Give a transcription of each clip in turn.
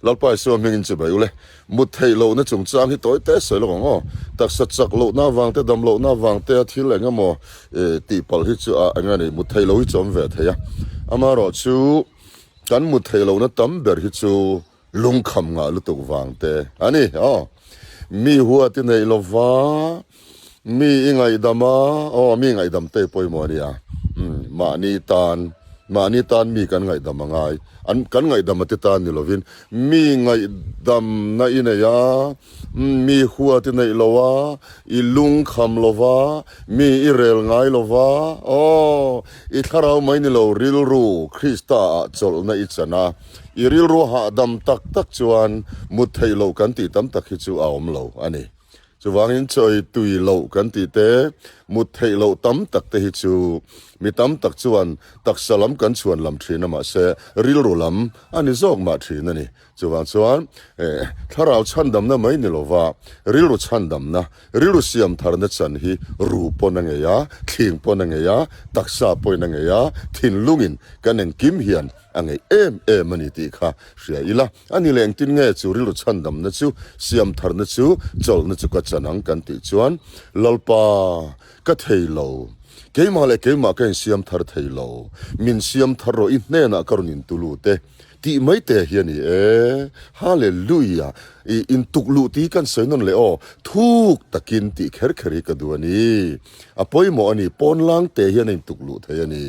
Lalpa Isua hmingin chibai ule. Mut theih lohna chungchang hi tawi te sawi lawk ang aw. Taksa chak lohna avang te, dam lohna avang te a thil eng emaw tih palh hi chu a eng a ni, mut theih loh hi chu awm ve thei a. Amaherawh chu kan mut theih lohna tam ber hi chu lungkham ngah lutuk vang te a ni aw. Mi huat i neih lova, mi i ngaihdam a, aw mi ngaihdam te pawimawh a nia. Mahni tan, mahni tan mi kan ngaihdam a ngai. An kan ngaihdam a te tan ni lovin mi ngaihdamna i nei a, mi huat i neih lo a, i lungkham lo va, mi i rel ngai lo va, aw i thlarau mai ni lo rilru Krista ah chawlhna i chan a. I rilru hahdam tak tak chuan mut theih loh kan tih tam tak hi chu a awm lo a ni. Chuvangin chawi tui loh kan tih te, mut theih loh tam tak te hi chu mi tam tak chuan taksa lam kan chhuan lam thin a mahse rilru lam a ni zawk mah thin a ni. Chuvang chuan thlarau chhandamna mai ni lova rilru chhandamna, rilru siam tharna chan hi ru pawn a ngei a, thling pawn a ngei a, taksa pawhin a ngei a, thinlungin kan engkim hian A ngeih em em a ni tih kha hria ila, a ni leh engtin nge chu rilru chhandamna chu, siamtharna chu, chawlhna chu ka chan ang kan tih chuan, Lalpa, ka thei lo, keimah leh keimah ka insiam thar thei lo, min siam thar rawh i hnenah ka rawn intu lut e, tih mai te hi a ni e. Hallelujah! I intuk luh tih hi kan sawi nawn leh aw, thuk takin tih kher kher hi ka duh a ni. A pawimawh a ni, pawnlang te hian a intuk luh thei a ni.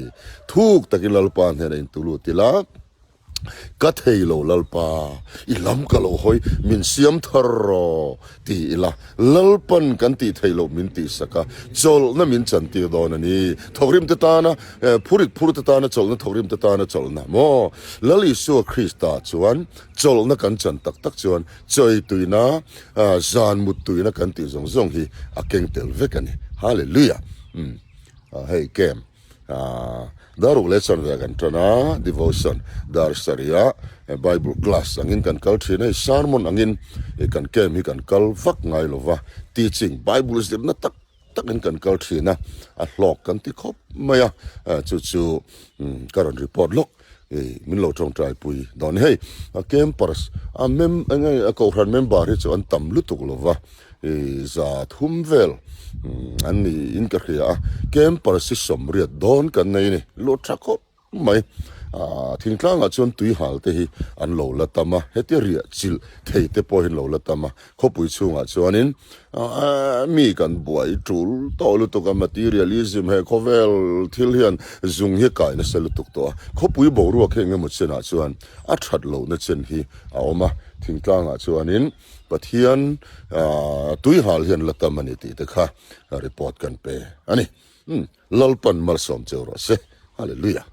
Thuk takin Lalpa hnenah intuk lut ila, Ka thei lo Lalpa, i lam ka lo hawi, min siam thar rawh, ti ila, Lalpan kan tih theih loh min tihsak a, chawlhna min chantir dawn a ni. Thawkrim te tana, phurit phur te tana chawlhna, thawkrim te tana chawlhna maw? Lal Isua Krista chuan chawlhna kan chan tak tak chuan Chawi tuina, zan mut tuina kan tih zawng zawng hi a keng tel vek a ni. Hallelujah! Umm hei camp dar uk leh chuan ve kan tan a, devotion dar sarih ah bible class angin kan kal thin a, hei sermon angin kan camp hi kan kal vak ngai lo va, teaching bible zirna tak takin kan kal thin a, a hlawk kan ti khawp mai a, chu chu ka rawn report lawk min lo tawngtai pui dawn hei a campers a mem eng nge a kohhran member hi chu an tam lutuk lo va za thum vel an ni in ka hria a campers hi sawmriat dawn kan nei a ni luh tha khawp mai. Thingtlangah chuan tuihal te hi an lo la tam a, hetia riah chilh thei te pawh hi an lo la tam a. Khawpui chhungah chuanin mi kan buai tul tawh lutuk a, materialism he khawvel thil hian zung hi kai nasa lutuk tawh a. Khawpui boruak hi engemaw chenah chuan a that lohna chen hi a awm a, thingtlangah chuanin Pathian tuihal hi an la tam a ni tih te kha report kan pe a ni. Lalpan malsawm cheu rawh se. Hallelujah.